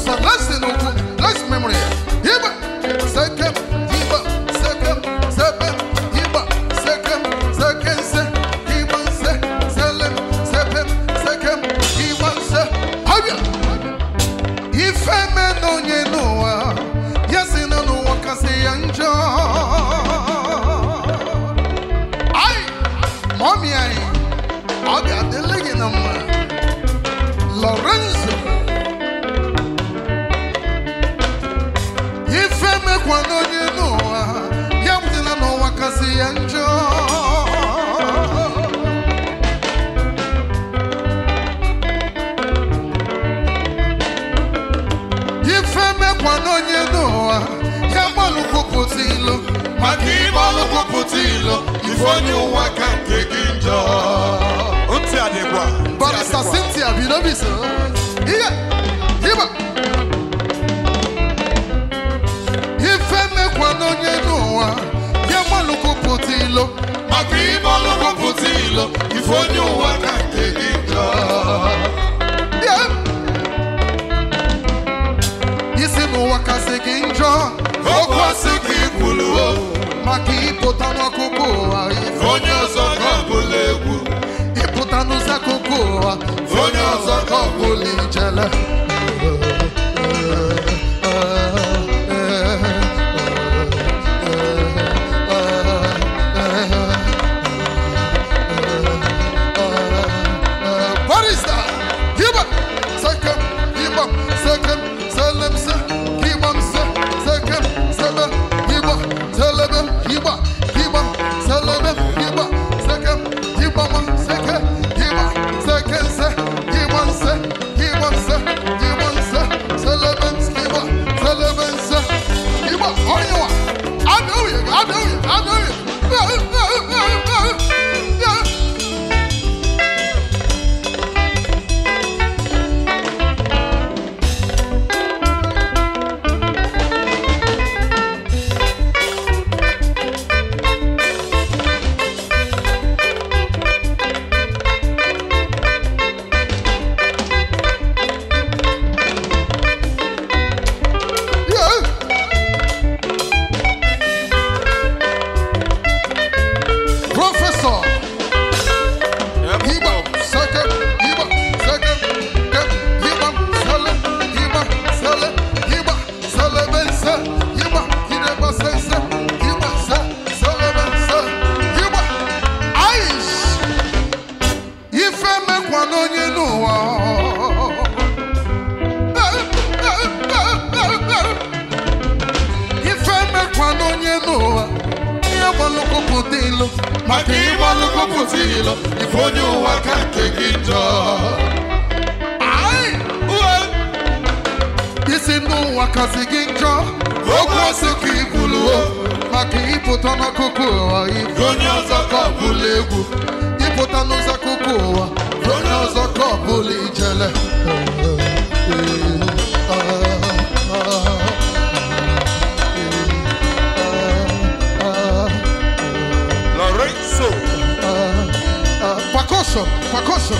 So let's memory. Second, second, seven, second, second, seven, second, If I no you know, yes, in no one can say I, mommy, I got the leg in Lorenzo. If I make one on you know, you know what can say Barrister Cynthia, you know me, sir. Here, here. If I make one on you know, Yamalukopotilo, Makimalukopotilo, if only one can take it. Yeah. Barista, Hiba, second, Hiba, second, Selemse, Hibamse, second, Sele, Hiba, Selebem, Hiba, Hiba, Selebem, Hiba, second, Hibama, second, Hiba, second, Se, Hibamse, Hibamse, Hibamse, Selebem, Hiba, Selebem, Se, Hiba, Oyoa. I know you, I know you, I know you. Percussion, percussion.